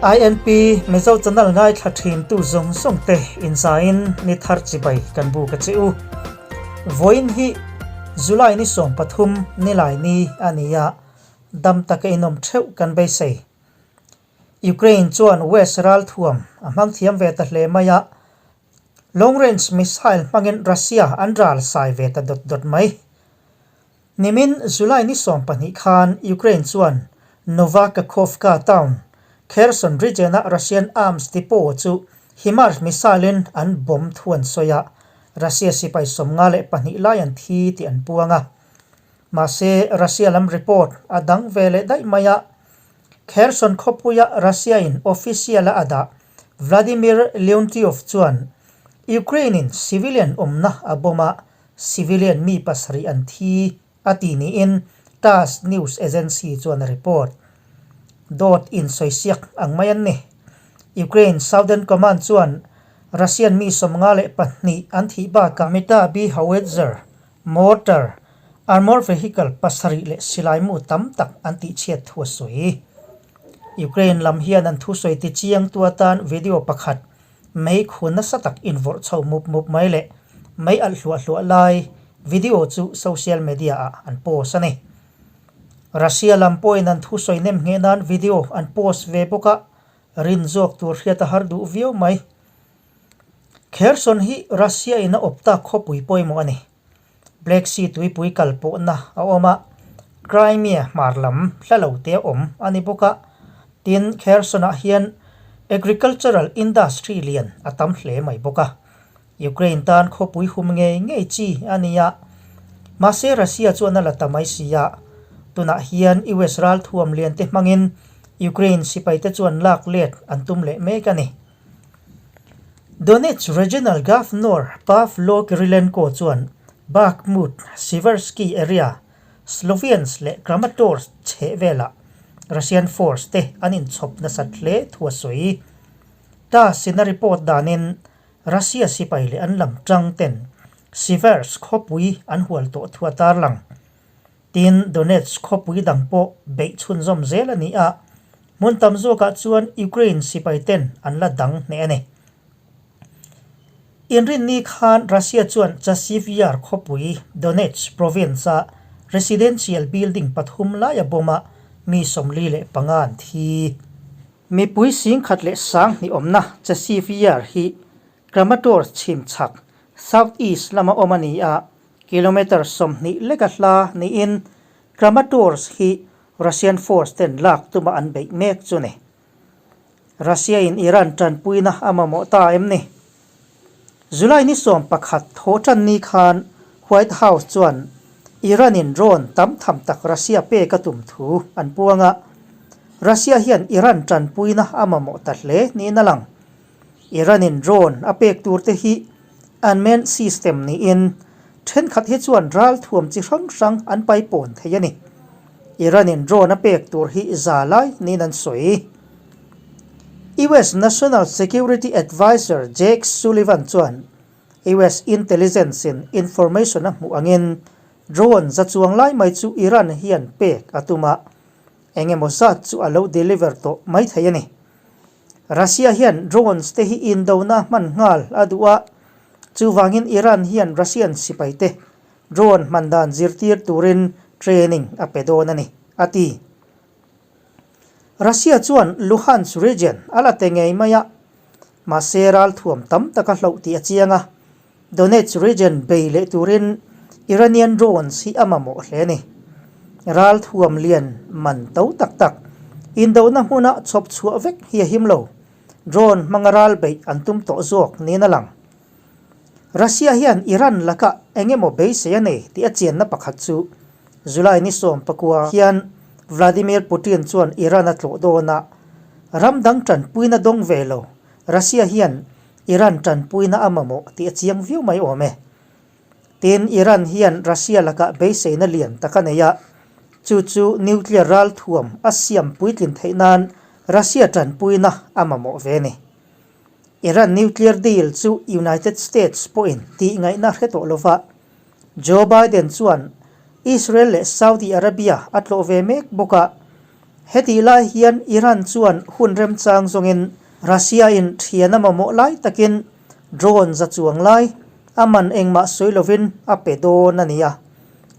INP Mizo channel ngaithla thin tu zawng zawng te inzain ni thar chibai kan buk a che u. Vawiin hi July ni 13 nilai ni a ni a, dam taka inawm theuh kan beisei. Ukraine chuan West ralthuam a hmang thiam ve ta hle mai a, Long range missile hmangin Russia an ral sai ve ta dawt dawt mai. Nimin July ni 12 khan Ukraine chuan Nova Kakhovka town, Kherson region-a Russian arms depot chu HIMARS missile-in an bomb thu an sawi a, Russia sipai 52 lai an thi tih an puang a. Mahse, Russia lam report a dang ve leh daih mai a, Kherson khawpuia Russia-in official-a a dah Vladimir Leontyov chuan Ukraine-in civilian awmna a bomb a, civilian mi pasarih an thi a ti niin Tass news agency chuan a report. Dawt insawi siak ang mai an ni. Ukraine Southern Command chuan Russian mi 52 an thih bakah Meta B howitzer, mortar, armour vehicle pasarih leh silaimu tam tak an tihchhiat thu a sawi. Ukraine lam hian an thusawi tichiang tu atan video pakhat mei khu nasa tak invawrh chho mup mup mai leh mei alh hluah hluah lai video chu social media ah an post a ni. Russia lam pawhin an thusawi nem ngheh nan video an post ve bawk a, rin zawk tur hriat a har duh viau mai. Kherson hi Russia in a awp tak khawpui pawimawh a ni. Black Sea tuipui kal pawhna a awm a, Crimea hmar lam hla lo te a awm a ni bawk a. Tin, Kherson ah hian agricultural industry lian a tam hle mai bawk a. Ukraine tan khawpui hum ngei ngei chi a ni a. Mahse, Russia chuan a la ta mai si a. Tunah hian US ralthuam lian te hmangin Ukraine sipaite chuan lak let an tum leh mek a ni. Donetsk Regional Governor Pavlo Kyrylenko chuan Bakhmut, Siversky area, Sloviansk leh Kramatorsk chheh velah Russian force te an inchhawp nasat hle thu a sawi. TASS in a report danin Russia sipai leh an lam tang ten Siversk khawpui an hual tawh thu a tarlang. Tin, Donetsk khawpui dang pawh beih chhunzawm zel a ni a, hmun tam zawkah chuan Ukraine sipai ten an la dang hneh a ni. Inrinni khan Russia chuan Chasiv Yar khawpui Donetsk province-a residential building pathum lai a bomb a, mi 45 an thi. Mipui 10,200 awmna Chasiv Yar hi Kramatorsk chhim chhak, south east, lama awm a ni a, Kilometre 20 leka hla niin Kramatorsk hi Russian force ten lak tuma an beih mek chu ni. Russia in Iran tanpuina a mamawh ta em ni? July ni 11 thaw tan ni khan White House chuan Iran in drone tam tham tak Russia pek a tum thu an puang a, Russia hian Iran tanpuina a mamawh ta hle niin a lang. Iran in drone a pek tur te hi unmanned system niin thenkhat hi chuan ral thuam chi hrang hrang an pai pawn thei a ni. Iran in drone a pek tur hi za lai niin an sawi. US National Security Adviser Jake Sullivan chuan US intelligence in information a hmuh angin drone za chuang lai mai chu Iran hian pek a tum a, eng emaw zat chu a lo deliver tawh mai thei a ni. Russia hian drones te hi indona hman nghal a duh a, chuvangin Iran hian Russian sipai te drone hman dan zirtir turin training a pe dawn a ni, a ti. Russia chuan Luhansk region a la te ngei mai a, mahse ralthuam tam tak a hloh tih a chiang a, Donetsk region bei leh turin Iranian drones hi a mamawh hle a ni. Ralthuam lian man to tak tak indona hmuna chhawp chhuah vek hi a him lo. Drone hmanga ral beih an tum tawh zawk niin a lang. Russia hian Iran lakah eng emaw beisei a nei tih a chianna pakhat chu July ni 19 hian Vladimir Putin chuan Iran a tlawh dawn a, ram dang tanpuina dawng ve lo Russia hian Iran tanpuina a mamawh tih a chiang viau mai awm e. Tin, Iran hian Russia lakah beiseina lian tak a nei a, chu chu nuclear ralthuam a siam puitlin theih nan Russia tanpuina a mamawh ve a ni. Iran nuclear deal chu United States pawhin tih ngaihna hre tawh lova, Joe Biden chuan Israel leh Saudi Arabia a tlawh ve mek bawk a. Hetih lai hian Iran chuan hun remchang zawngin Russia-in thian a mamawh lai takin drone za chuang lai a man engmah sawi lovin a pe dawn a ni a.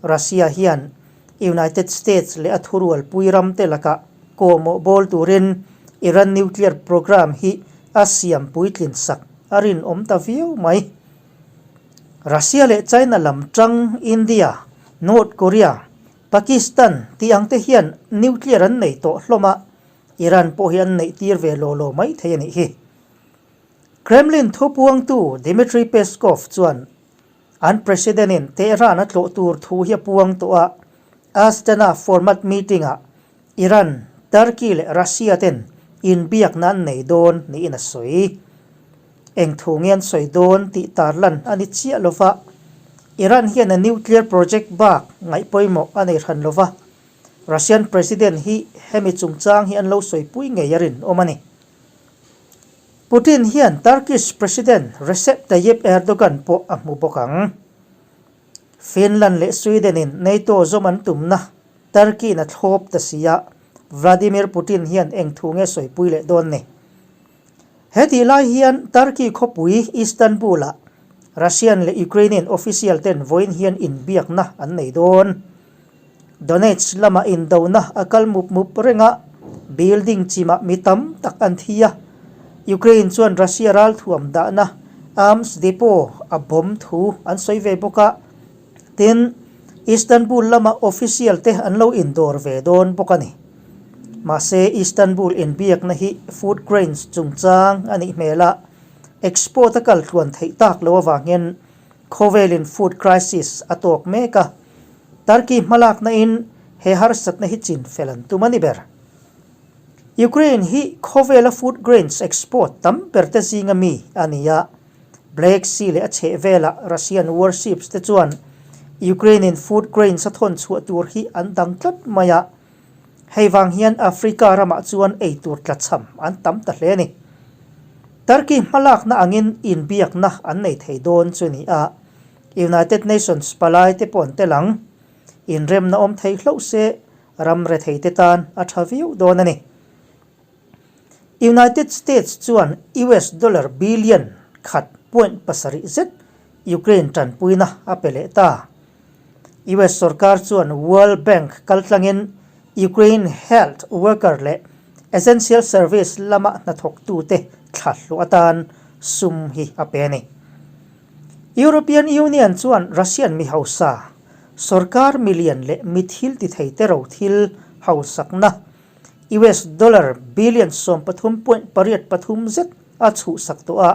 Russia hian United States leh a thurualpui ramte lakah kawhmawh bawl turin Iran nuclear programme hi a siam puitlin sak a rinawm ta viau mai. Russia leh China lam tang India, North Korea, Pakistan tih ang te hian nuclear an nei tawh hlawm a, Iran pawh hi an neih tir ve law law mai thei a nih hi. Kremlin thupuangtu Dmitry Peskov chuan an President-in Tehran a tlawh tur thu hi a puang tawh a, Astana format meeting-ah Iran, Turkey leh Russia ten inbiakna an nei dawn niin a sawi. Eng thu nge an sawi dawn tih tarlan a ni chiah lo va, Iran hian a nuclear project bak ngaih pawimawh a nei hran lo va, Russian President hi hemi chungchang hi an lo sawipui ngei a rinawm a ni. Putin hian Turkish President Recep Tayyip Erdogan pawh a hmu bawk ang. Finland leh Sweden-in NATO zawm an tumna Turkey-in a thlawp ta si a, Vladimir Putin hian eng thu nge sawipui leh dawn ni? He tih lai hian Turkey khawpui Istanbul-ah Russian leh Ukrainian official ten vawiin hian inbiakna an nei dawn. Donetsk lamah indona a kal mup mup reng a, building chimah mi tam tak an thi a. Ukraine chuan Russia ralthuam dahna arms depot a bomb thu an sawi ve bawk a. Tin, Istanbul lama official te an lo indawr ve dawn bawk a ni. Mahse, Istanbul inbiakna hi food grains chungchang a nih hmel a, export a kal tluan theih tak lo avangin khawvelin food crisis a tawk mek a, Turkey hmalakna in he harsatna hi chin fel an tum a ni ber. Ukraine hi khawvela food grains export tam ber te zinga mi a ni a, Black Sea leh a chheh velah Russian warships te chuan Ukraine-in food grains a thawn chhuah tur hi an dang tlat mai a, hei vang hian Africa ramah chuan ei tur tlachham an tam ta hle a ni. Turkey hmalakna angin inbiakna an nei thei dawn chu ni a, United Nations palai te pawh an tel ang. Inremna awm thei hlauh se ram rethei te tan a tha viau dawn a ni. United States chuan US dollar billion khat point pasarih zet Ukraine tanpuina a pe leh ta. US sorkar chuan World Bank kaltlangin Ukraine health worker leh essential service lama hnathawktute thla hluah atan sum hi a pe a ni. European Union chuan Russian mi hausa, sorkar milian leh mi thil ti thei te ro thil hausakna US dollar billion 13 point pariat pathum zet a chhuhsak tawh a,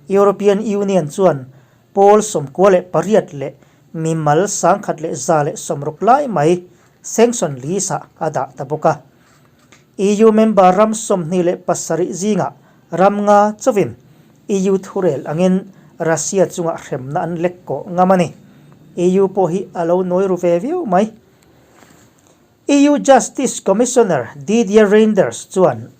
European Union chuan pawl 98 leh mimal 1160 lai mai sanction list-ah a dah ta bawk a. EU member ram 27 zingah ram nga chauhin EU thurel angin Russia chungah hremna an lek kawh ngam a ni. EU pawh hi a lo nawi ru ve viau mai. EU Justice Commissioner Didier Reynders chuan,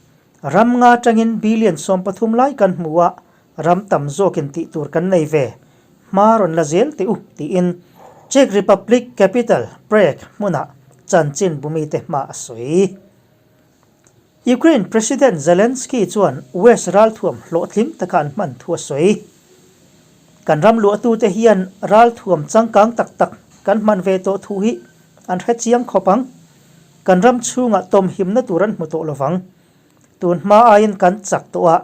Ram nga atangin billion 13 lai kan hmu a, ram tam zawkin tih tur kan nei ve, hma rawn la zel teh u, tiin Czech Republic capital Prague hmunah chanchin bumite hma a sawi. Ukraine President Zelensky chuan West ralthuam hlawhtling taka an hman thu a sawi. Kan ram luahtute hian ralthuam changkang tak tak kan hman ve tawh thu hi an hre chiang khawp ang. Kan ram chhungah tawmhimna tur an hmu tawh lovang. Tun hma aiin kan chak tawh a,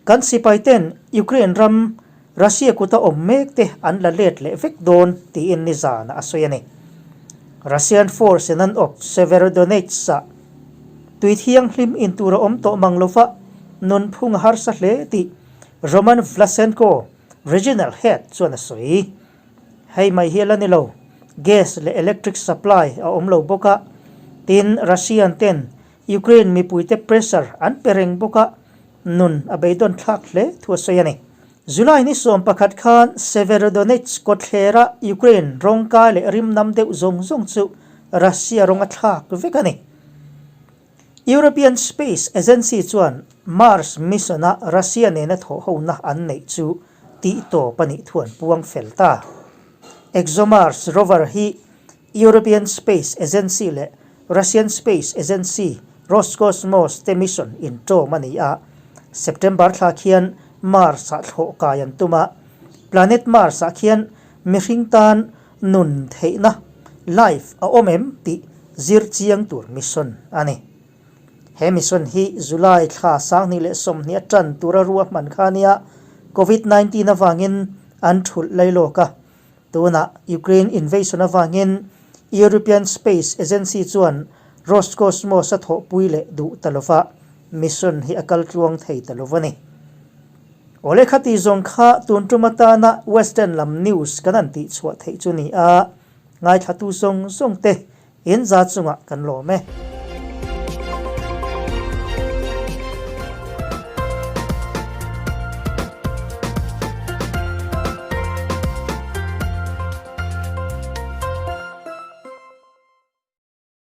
Kan sipai ten Ukraine ram Russia kuta awm mek te an la let leh vek dawn tiin nizanah a sawi a ni. Russian force in an awp Severodonetsk-ah tui thianghlim in tur a awm tawh mang lova nunphung a harsa hle tih Roman Vlasenko, regional head chuan a sawi. Hei mai hi a la ni lo, gas leh electric supply a awm lo bawk a, tin Russian ten Ukraine mipuite pressure an pe reng bawk a, nun a beidawn thlak hle thu a sawi a ni. July ni 11 khan Severodonetsk kawtthlera Ukraine rawngkai leh rimnam deuh zawng zawng chu Russia rawng a thlak vek a ni. European Space Agency chuan Mars mission-a Russia nena thawhhona an neih chu tihtawp a nih thu an puang fel ta. ExoMars rover hi European Space Agency leh Russian Space Agency Roscosmos te mission inṭawm a ni a, September thla khian Mars-ah thlawh kai an tum a, planet Mars-ah khian mihring tan nun theihna, life, a awm em tih zir chiang tur mission a ni. He mission hi July thla 2020 a tan tura ruahman kha a nia, Covid 19 avangin an thulh lai lawk a. Tunah Ukraine invasion avangin European Space Agency chuan Roscosmos a thawhpui leh duh ta lova, mission hi a kal tluang thei ta lo a ni. Awle khati zawng kha tun tum atana Western lam news kan han tihchhuah theih chu ni a, ngaithlatu zawng zawng te in za chungah kan lawm e.